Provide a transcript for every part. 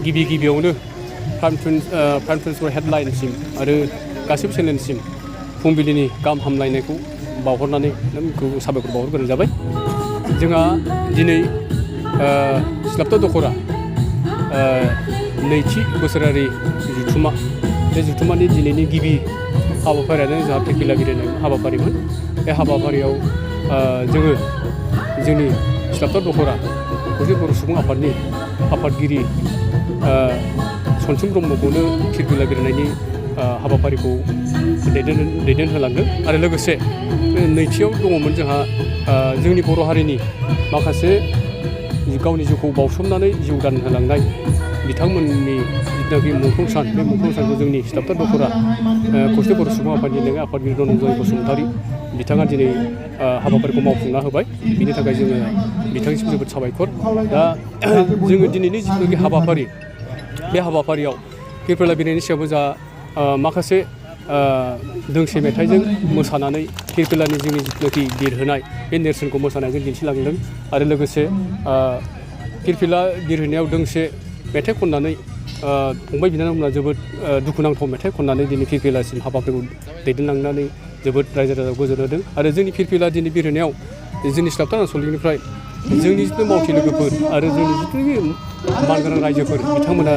गिबियावनो prime transfer हेडलाइनसिम आरो गासैबो चेनेलसिम फुंबिलिनि गाहाम हामलायनायखौ बावहरनानै नोंखौ साबायखर बावहरग्रोनाय जाबाय। जोंहा दिनै सिलापथा दख'रा नैथि बोसोरारि जथुमा बे जथुमानि दिनैनि गिबि हाबाफारियानो जोंहा फिरफिला बिरहोनाय हाबाफारिमोन। बे हाबाफारियाव जोङो जोंनि सिलापथा दख'रा खौसे बर' सुबुं आफादनि आफादगिरि सनसिं ब्रह्मखौनो फिरफिला बिरहोनायनि हाबाफारिखौ दैदेनहोलांदों आरो लोगोसे नैथियाव दङमोन जोंहा जोंनि बर' हारिनि माखासे गावनि जिउखौ बावसोमनानै जिउ दान होलांनाय बिथांमोननि जिथुनाखि मुंख्लं सान बे मुंख्लं सानखौ जोंनि सिलापथा दख'रा खौसे बर' सुबुं आफादनि लेङाइ आफादगिरि धनन्जय बसुमतारी बिथाङा दिनै हाबाफारिखौ मावफुंना होबाय। बिनि थाखाय जोङो बिथांनिसिम जोबोद साबायखर। दा जोङो दिनैनि जिथुनाखि हाबाफारि बे हाबाफारियाव फिरफिला बिरहोनायनि सायावबो जा माखासे दोंसे मेथाइजों मोसानानै फिरफिलानि जोंनि जिथुनाखि बिरहोनाय बे नेरसोनखौ मोसानायजों दिन्थिलांदों आरो लोगोसे फिरफिला बिरहोनायाव दोंसे मेथाइ खननानै फंबाय बिनानावमोना जोबोद दुखुनांथाव मेथाइ खननानै दिनै फिरफिलासिम हाबाफारिखौ दैदेनलांनानै जोबोद रायजो राजाखौ गोजोन होदों आरो जोंनि फिरफिला दिनै बिरहोनायाव जोंनि सिलापथा आनसलिकनिफ्राय जोंनि जिथु मावथि लोगोफोर आरो जोंनि जिथुनाखि मानगोनां रायजोफोर बिथांमोना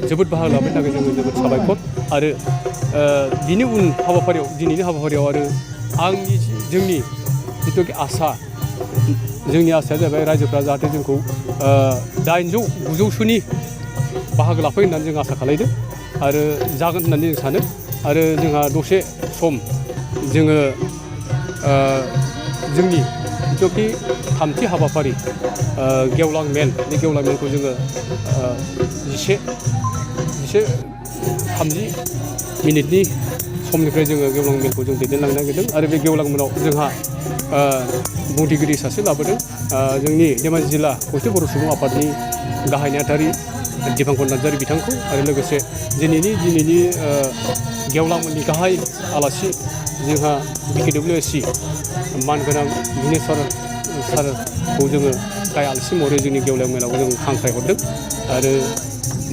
जोबोद बाहागो लानायनि थाखाय जोङो जोबोद साबायखर। आरो बिनि उन हाबाफारियाव दिनैनि हाबाफारियाव आरो जोंनि जिथुनाखि जोंनि आसाया जाहैबाय रायजोफ्रा जाहाथे जोंखौ 800-900सोनि बाहागो लाफैयो होननानै जों आसा खालामदों आरो जागोन होननानै जों सानो। आरो जोंहा दसे सम जोङो जोंनि जिथुनाखि थामथि हाबाफारि गेवलां मेल बे गेवलां मेलखौ जोङो 11:30 मिनिटनि समनिफ्राय जोङो गेवलां मेलखौ जों दैदेनलांनो नागिरदों आरो बे गेवलां मेलाव जोंहा बुंथिगिरि सासे लाबोदों जोंनि धेमाजि जिल्ला खौसे बर' सुबुं आफादनि गाहाय नेहाथारि दिपांकर नार्जारि बिथांखौ आरो लोगोसे दिनैनि गेवलां मेलनि गाहाय आलासि जोंहा BKWSC मानगोनां मिनिस्टार सारखौ जोङो गाहाय आलासि महरै जोंनि गेवलां मेलाव जों हांख्रायहरदों आरो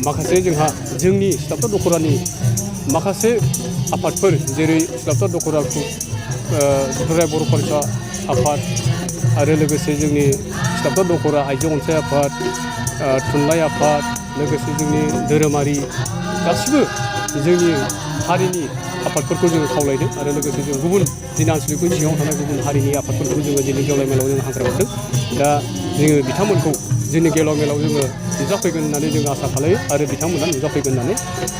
माखासे जोंहा जोंनि सिलापथा दख'रानि माखासे आफादफोर जेरै सिलापथा दख'रा दुलाराय बर' फरायसा आफाद आरो लोगोसे जोंनि सिलापथा दख'रा आइजो अनसाय आफाद थुनलाइ आफाद लोगोसे जोंनि धोरोमारि गासिबो जोंनि हारिनि आफादफोरखौ जोङो खावलायदों आरो लोगोसे जों गुबुन जोंनि आनसलिकनि सिङाव थानाय गुबुन हारिनि आफादफोरखौ जोङो दिनै गेवलां मेलाव जों हांख्रायहरदों। दा जोङो बिथांमोनखौ जोंनि गेवलां मेलाव जोङो नुजाफैगोन होननानै जों आसा खालायो आरो बिथांमोना नुजाफैगोन होननानै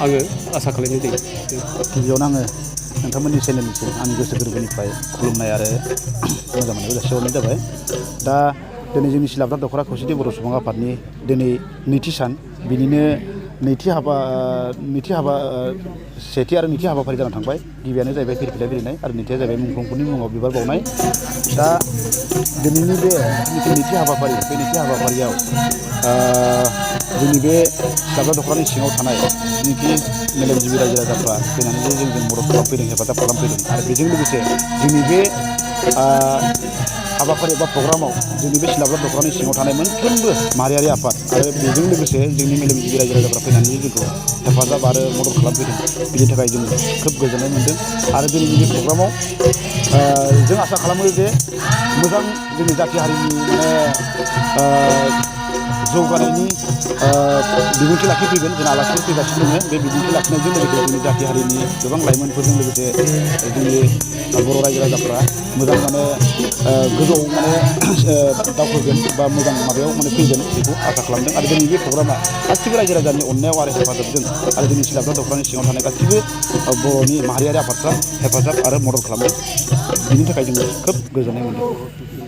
आङो आसा खालामनाय जायो। गिबियावनो आङो नोंथांमोननि चेनेलनिसिम आंनि गोसो गोरबोनिफ्राय खुलुमनाय आरो मोजां मोननायखौ जासिहरनाय जाबाय। दा दिनै जोंनि सिलापथा दख'रा खौसेथि बर' सुबुं आफादनि दिनै नैथि सान बिनिनो सेथि आरो नैथि हाबाफारि जानानै थांबाय। गिबियानो जाहैबाय फिरफिला बिरहोनाय आरो नैथिया जाहैबाय मुंख्लंफोरनि मुङाव बिबार बावनाय। दा दिनैनि बे नैथि हाबाफारि बे नैथि हाबाफारियाव जोंनि बे सिलापथा दख'रानि सिङाव थानाय जिनिखि मेलेमजिबि रायजो राजाफ्रा फैनानै जोंजों मदद खालामफैदों हेफाजाब खालामफैदों आरो बेजों लोगोसे जोंनि बे हाबाफारि एबा प्रग्रामाव जोंनि बे सिलापथा दख'रानि सिङाव थानाय मोनफ्रोमबो माहारियारि आफाद आरो बेजों लोगोसे जोंनि मेलेमजिबि रायजो राजाफ्रा फैनानै जोंखौ हेफाजाब आरो मदद खालामफैदों। बिनि थाखाय जों खोब गोजोननाय मोनदों आरो दिनैनि बे प्रग्रामाव जों आसा खालामो जे मोजां जोंनि जाथि हारिनि जौगानायनि बिबुंथि लाखिफैगोन जोंना आलासिफोर फैगासिनो दङ। बे बिबुंथि लाखिनायजों लोगोसे जोंनि जाथि हारिनि गोबां लाइमोनफोरजों लोगोसे जोंनि बर' रायजो राजाफ्रा मोजां गोजौआव दावखोगोन बा मोजां माबायाव फैगोन बेखौ आसा खालामदों आरो दिनै बे प्रग्रामा गासिबो रायजो राजानि अननायाव आरो हेफाजाबजों आरो जोंनि सिलापथा दख'रानि सिङाव थानाय गासिबो बर'नि माहारियारि आफादफ्रा हेफाजाब आरो मदद खालामदों। बिनि थाखाय जोङो खोब गोजोननाय मोनदों।